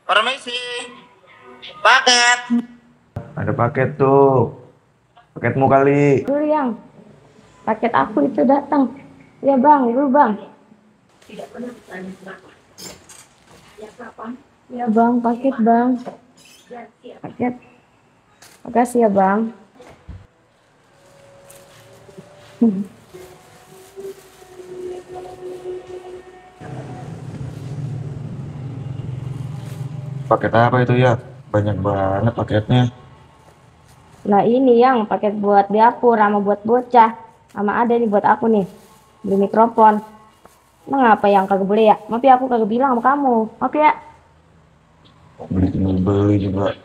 Permisi, paket. Ada paket tuh. Paketmu kali. Dulu yang paket aku itu datang. Ya bang, dulu bang. Ya bang, paket bang. Paket. Makasih ya bang. Paket apa itu ya? Banyak banget paketnya. Nah ini yang paket buat dapur sama buat bocah. Sama ada nih buat aku nih. Beli mikrofon. Emang apa yang kagak boleh ya? Maaf ya aku kagak bilang sama kamu. Maaf ya. Beli tinggal beli juga.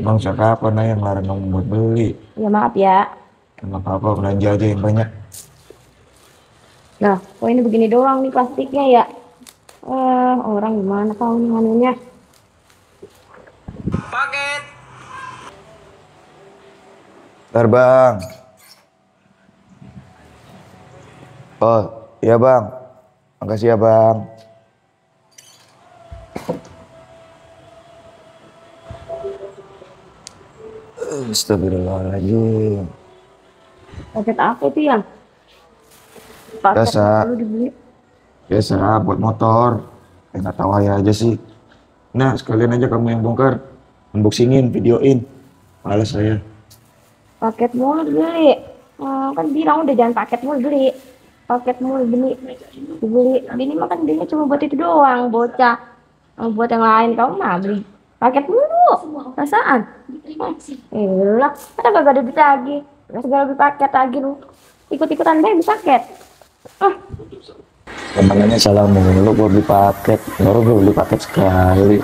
Bangsa kapan yang larang kamu buat beli? Ya maaf ya. Sama apa belanja aja yang banyak. Nah, kok ini begini doang nih plastiknya ya? Orang gimana tahu nih manunya? Paket. Ntar bang. Oh iya bang. Makasih ya bang. Astagfirullahaladzim. Paket apa itu yang? Paket Biasa. dulu dibeli. Biasa buat motor. Nggak tahu aja sih. Nah sekalian aja kamu yang bongkar. Unboxingin, videoin. Males saya. Paket mulu beli. Kan bilang udah jangan paket mulu beli. Paket mulu beli. Dibeli. Ini mah kan belinya cuma buat itu doang, bocah. Buat yang lain kamu mah beli paket mulu. Perasaan. Lah, ada gak ada duit lagi. Gak segala beli paket lagi lu. Ikut-ikutan deh beli paket. Temennya salah mulu gua beli paket. Baru gua beli paket sekali.